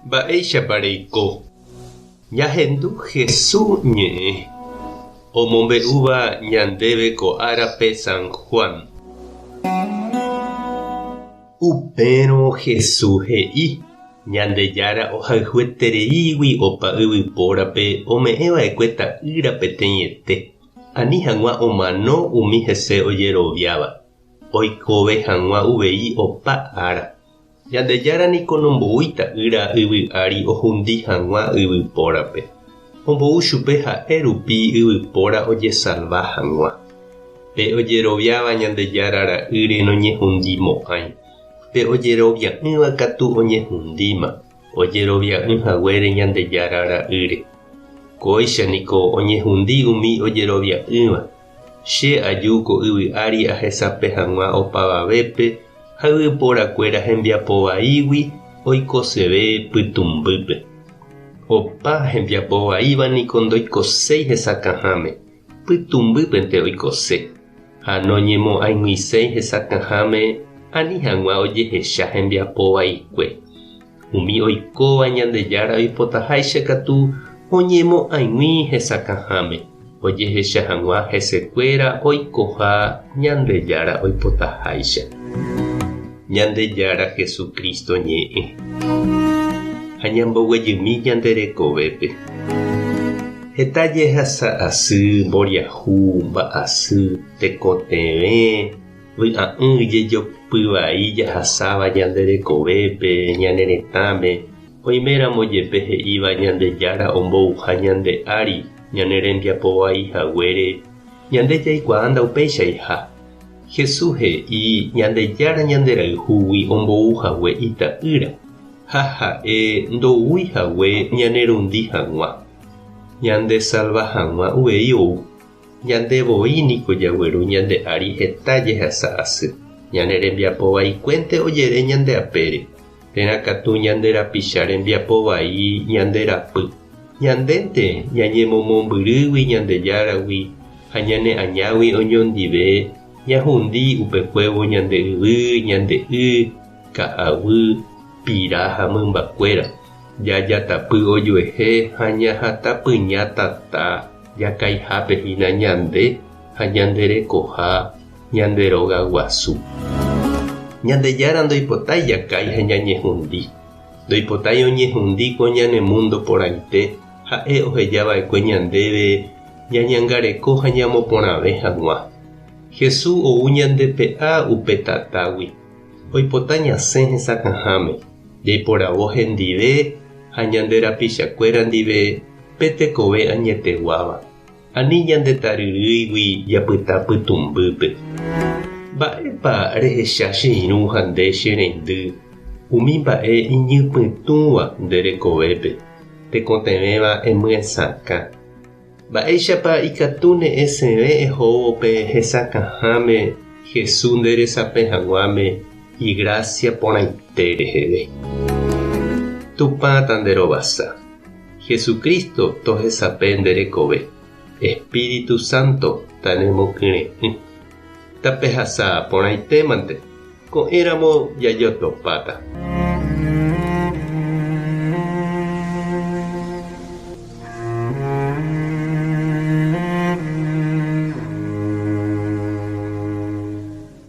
Mba'éichapa reiko? Ñahendu Jesús ñe'ẽ omombe'úva ñandéve ko árape San Juan. Upérõ Jesús he'i, Ñandejára ohayhuetereígui opa yvypórape ome'ẽ va'ekue Ta'ýra peteĩete, ani hag̃ua omano umi hese ojeroviáva, oikove hag̃ua uvei opa ára. Ñandejára niko nomboúi Ta'ýra yvy ári ohundi hag̃ua yvypórape. Ombou chupe ha'e rupi yvypóra ojesalva hag̃ua. Pe ojeroviáva Ñandejára Ra'ýre noñehundimo'ãi. Pe ojerovia'ỹva katu oñehundíma, ojerovia'ỹ haguére Ñandejára Ra'ýre. Kóicha niko oñehundi umi ojerovia'ỹva. Che aju ko yvy ári ahesape hag̃ua opavavépe ha yvyporakuéra hembiapo vaígui oikoseve pytũmbýpe. Opa hembiapo vaíva niko ndoikoséi hesakãháme, pytũmbýpente oikose, ha noñemo'ãig̃uiséi hesakãháme ani hag̃ua ojehecha hembiapo vaikue. Umi oikóva Ñandejára oipotaháicha katu oñemo'ãig̃ui hesakãháme, ojehecha hag̃ua hesekuéra oikoha Ñandejára oipotaháicha. Ñandejára Jesucristo ñe'ẽ. Ha ñamboguejymi ñande rekovépe. Heta jehasa asy, mboriahu, mba'asy, tekotevẽ, Vy'a'ỹ jejopy vai jahasáva ñande rekovépe, ñane retãme, oiméramo jepe he'íva Ñandejára ombouha ñande ári ñane rembiapo vai haguére, ñande jaikuaa ndaupeichaiha. Jesús he'i Ñandejára ñanderayhúgui ombou hague Ita'ýra, ha ha'e ndoúi hague ñanerundi hag̃ua, ñandesalva hag̃ua uvei ou. Ñande voi niko jagueru ñande ári heta jehasa asy. Ñane rembiapo vaikuénte ojere ñande apére, térã katu ñande rapicha rembiapo vai ñande rapy. Ñandénte ñañemomombyrýgui Ñandejáragui ha ñane añágui oñondive ñahundi upekuévo ñande yvy, ñande y, ka'aguy, pira ha mymbakuéra. Jajatapy ojuehe ha ñahatapyña tata jakaihápe hína ñande ha ñande rekoha ñande róga guasu. Ñandejára ndoipotái jakái ha ñañehundi. Ndoipotái oñehundi ko ñane múndo porãite ha'e oheja va'ekue ñandéve ñañangareko ha ñamoporãve hag̃ua. Jesús ou ñandepe'a upe tatágui. Oipota ñasẽ hesakãháme, jaiporavo hendive ha ñande rapichakuéra ndive pe tekove añeteguáva, ani ñande taryrýigui japyta pytũmbýpe. Mba'épa rehecha che irũ ha nde che reindy umi mba'e iñypytũva nde rekovépe, tekotevẽva emyesakã? Mba'éichapa ikatúne esẽve ehóvo pe hesakãháme Jesús nde resapẽ hag̃uáme igrásia porãite reheve? Tupã tanderovasa. Jesucristo tohesape nde rekove. Espíritu Santo tanemokyre'ỹ. Tapehasa porãitémante, ko'ẽramo jajotopáta.